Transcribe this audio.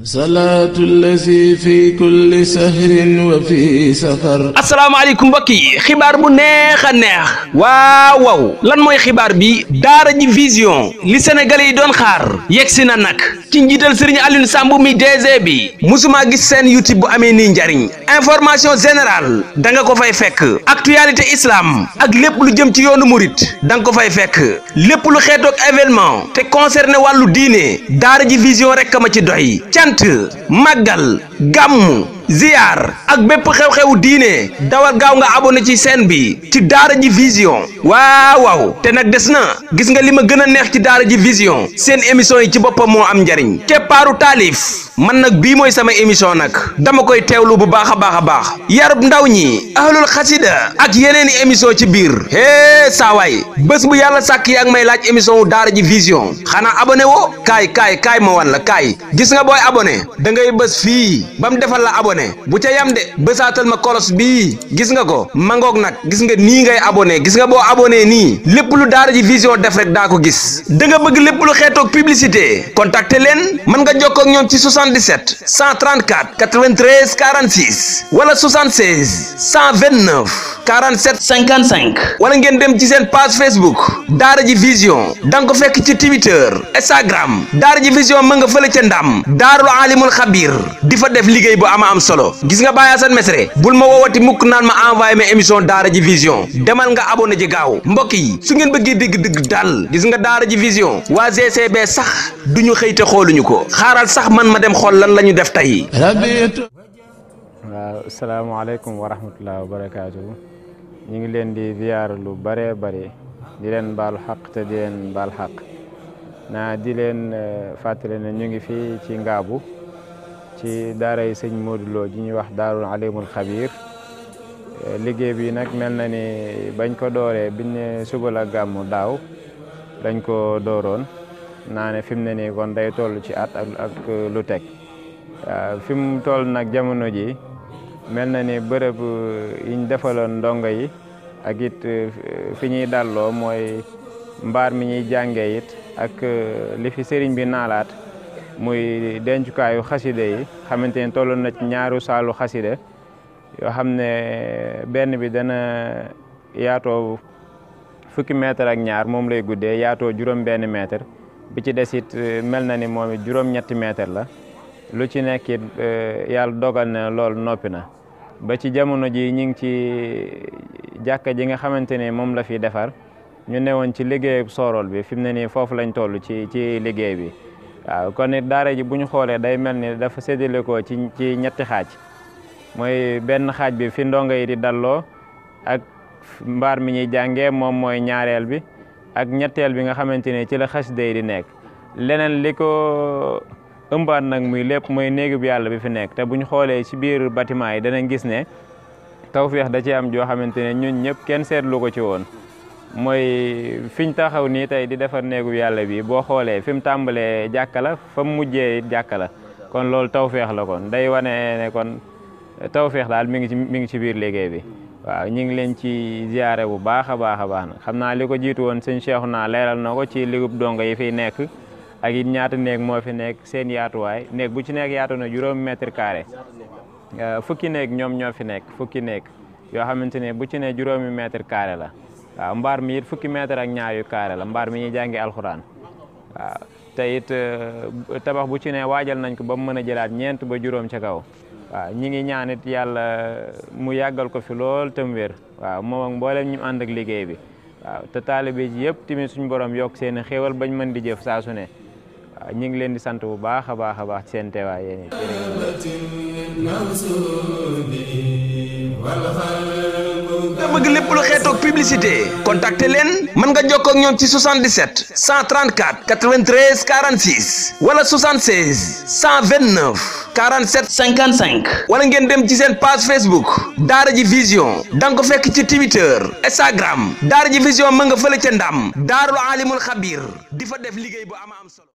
salaatu lazi fi kulli sahrin wa fi safar. asalaamaaleykum mbokk yi xibaar bu neex a neex waaw lan mooy xibaar bi Daaradji Vision li Sénégalais yi doon xaar yegsi na nag ci njiital Serigne Alioune Samb mi DG bi musuma gis seen YouTube bu amee nii njariñ information générale da nga ko fay fekk actualité islam ak lépp lu jëm ci yoonu murit da nga ko fay fekk lépp lu xeetoog événement te concerné wàllu diine Daaradji Vision rek ma ci doy màggal gàmmu ziyaar ak bépp xew-xewu diine dawal gaaw nga abonné ci chaîne bi ci Daaradji Vision waaw te nag des na gis nga li ma gën a neex ci Daaradji Vision seen émission yi ci boppam moo am njariñ keppaaru taalif man nag bii mooy sama émission nag dama koy teewlu bu baax a baax yarub ndaw ñi ahlul xasida ak yeneeni émission ci biir saawaay bés bu yàlla sàkk yaa ngi may laaj émission wu Daaradji Vision xanaa abonné woo kaay ma wan la kaay gis nga booy abonné da ngay bés fii ba mu defal la abonné bu ca yam de bësaatal ma kolos bii gis nga ko mangoog nag gis nga nii ngay abonné gis nga boo abonné nii lépp lu Daaradji Vision def rek daa ko gis da nga bëgg lépp lu xeetoog publicité contacter leen mën nga jokkoo ak ñoom ci 77 134 93 46 wala 76 129 47 55 wala ngeen dem ci seen page Facebook Daaradji Vision da nga ko fekk ci Twitter Instagram Daaradji Vision ma nga fële ca ndam daarul alimul xabir di fa def liggéey bu ama am solo gis nga Baye Assane Mesre bul ma woowati mukk naan ma envoyé ma émission Daaradji Vision demal nga abonné ji gaaw mbokk yi su ngeen bëggee dégg daal gis nga Daaradji Vision waa GCB sax duñu xëy te xooluñu ko xaaral sax man ma dem xool lan la ñu def tey. waaw asalaamaaleykum wa rahmatulah wa barakaatu ñu ngi leen di ziyaar lu bare di leen baalu xaq te di leen baal xaq naa di leen fàttali ne ñu ngi fii ci Ngabou ci daara yi sëñ Modou Lo ji ñuy wax daarul alimul xabir liggéey bi nag mel na ni bañ ko dooree biñ ne suba la gàmmu daaw dañ ko dooroon naa ne fi mu ne nii kon day toll ci at ak lu teg fi mu toll nag jamono ji mel na ni bërëb yiñ defaloon ndongo yi ak it fi ñuy dalloo mooy mbaar mi ñuy jàngee it ak li fi sëriñ bi naalaat muy dencukaayu xaside yi xamante ne toll na ci ñaaru saalu xaside yoo xam ne benn bi dana yaatoo fukki mètre ak ñaar moom lay guddee yaatoo juróom benn mètre bi ci des it mel na ni moom it juróom-ñetti mètre la lu ci nekk it yàlla dogal na loolu noppi na ba ci jamono ji ñu ngi ci jàkka ji nga xamante ne moom la fi defar ñu newoon ci liggéey soorool bi fi mu ne nii foofu lañ toll ci liggéey bi waaw kon it daara ji bu ñu xoolee day mel ni dafa séddale ko ci ñetti xaaj mooy benn xaaj bi fi ndongo yi di dalloo ak mbaar mi ñuy jàngee moom mooy ñaareel bi ak ñetteel bi nga xamante ne ci la xasida yi di nekk leneen li ko ëmbaat nag muy lépp mooy néegu bi yàlla bi fi nekk te bu ñu xoolee ci biir bâtiment yi danañ gis ne tawfeex da ci am joo xamante ne ñun ñëpp kenn seetlu ko ci woon mooy fiñ taxaw nii tey di defar néegu yàlla bi boo xoolee fi mu tàmbalee jàkka la fa mu mujjee jàkka la kon loolu tawfeex la kon day wane ne kon tawfeex daal mi ngi ci biir liggéey bi waaw ñu ngi leen ci ziyaare bu baax a baax nag xam naa li ko jiitu woon sëñ Cheikh naa leeral na ko ci ligub dongo yi fiy nekk ak it ñaata néeg moo fi nekk seen yaatuwaay néeg bu ci nekk yaatu na juróomi mètre carré fukki néeg ñoom ñoo fi nekk fukki néeg yoo xamante ne bu ci ne juróomi mètre carré la waaw mbaar mi it fukki mètre ak ñaar yu carré la mbaar mi ñuy jàngi alxuraan waaw te it tabax bu ci ne waajal nañ ko ba mu mën a jëlaat ñeent ba juróom ca kaw waaw ñi ngi ñaan it yàlla mu yàggal ko fi lool te mu wér waaw moom ak mboolem ñu ànd ak liggéey bi waaw te taalibe ji yëpp tamit suñu borom yokk seen i xéewal bañ mën di jëf saa su ne waaw ñu ngi leen di sant bu baax a baax ci seen teewaay yéen nga bëgg lépp lu xeetoog publicité contacter leen mën nga jokkoo ak ñoom ci 77 134 93 46 wala 76 129 47 55 wala ngeen dem ci seen page Facebook Daaradji Vision da nga ko fekk ci Twitter Instagram Daaradji Vision ma nga fële ca ndam daarul alimul xabir di fa def liggéey bu ama am solo